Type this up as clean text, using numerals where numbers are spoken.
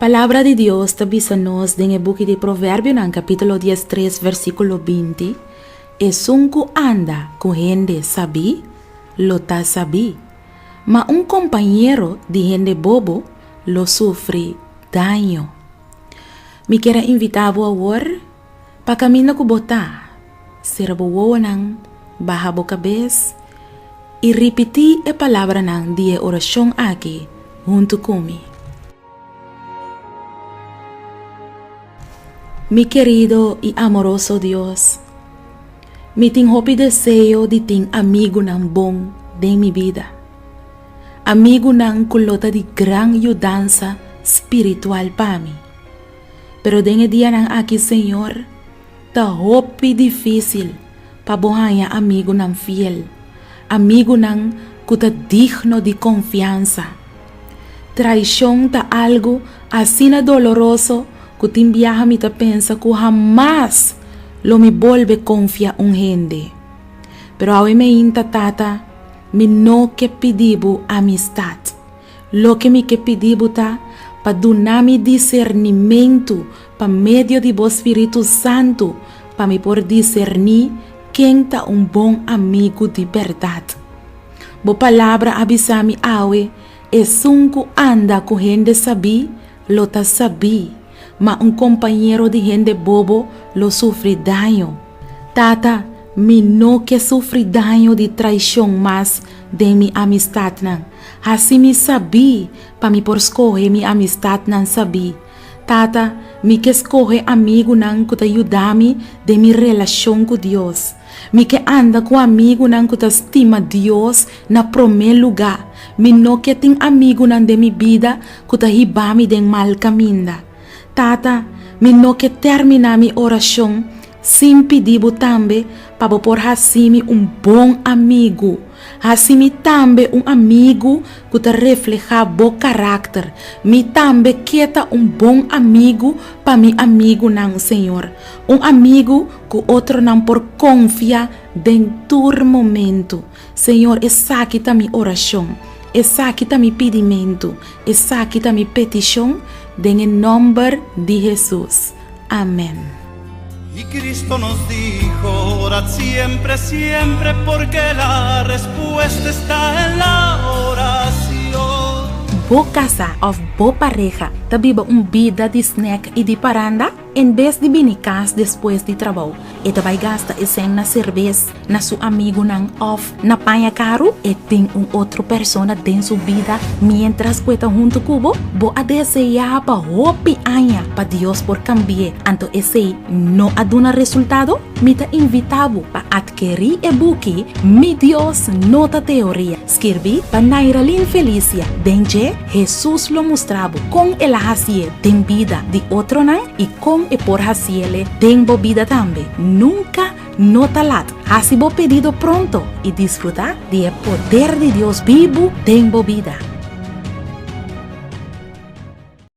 Palabra di Dios ta bisa nos den e buki di Proverbionan kapítulo 13 versíkulo 20, Esun ku anda ku hende sabí lo ta sabí, ma un kompañero di hende bobo lo sufri daño. Mi kier a invitá bo awor pa kaminda ku bo ta, sera bo wowonan, baha bo kabes i ripití e palabranan di e orashon aki huntu ku mi. Mi kerido i amoroso Dios, mi tin hopi deseo di tin amigunan bon den mi bida. Amigunan ku lo ta di gran yudansa spiritual pa mi. Pero den e dianan aki, Señor, ta hopi difísil pa bo haña amigunan fiel, amigunan ku ta digno di konfiansa. Traishon ta algu asina doloroso ku tin biaha mi ta pensa ku hamas lo mi bolbe konfia un hende. Pero awe meinta, Tata, mi no ke pidi bo amistat. Loke mi ke pidi bo ta pa duna mi disernimentu pa medio di bo spiritu santu pa mi por diserní ken ta un bon amigu di bèrdat. Bo palabra a bisa mi awe, Esun ku anda ku hende sabí lo ta sabí, ma un kompañero di hende bobo lo sufri daño. Tata, mi no ke sufri daño di traishon mas den mi amistatnan. Hasi mi sabí pa mi por skohe mi amistatnan sabí. Tata, mi ke skohe amigunan ku ta yuda mi den mi relashon ku Dios. Mi ke anda ku amigunan ku ta stima Dios na promé lugá. Mi no ke tin amigunan den mi bida ku ta hiba mi den mal kaminda. Tata, mi no ke terminá mi orashon sin pidi bo tambe pa bo por hasi mi un bon amigu. Hasi mi tambe un amigu ku ta reflehá bo karakter. Mi tambe ke ta un bon amigu pa mi amigunan, Señor. Un amigu ku otronan por konfia den tur momentu. Señor, esaki ta mi orashon. Esaki ta mi pidimentu. Esaki ta mi petishon den e nòmber di Hesus. Amèn. Y Cristo nos dijo, orad siempre, siempre, porque la respuesta está en la oración. Bo kasá òf bo pareha ta biba un bida di snèk i di paranda? En bes di bini kas despues di trabou, e ta bai gasta e sèn na serbes, na su amigunan òf na paña karu? E tin un otro persona den su bida miéntras ku e ta huntu ku bo? Bo a deseá pa hopi aña pa Dios por kambi'é, anto esei no a duna resultado? Mi ta invitá bo pa atkerí e buki Mi Dios No Ta Teoria, skirbí pa Nairalyn Felicia. Den dje, Hesus lo mustra bo kon el a hasié den bida di otronan i kon e por hasiele den bo bida tambe. Nunka no ta lat. Hasi bo pedido pronto i disfrutá di e poder di Dios bibu den bo bida.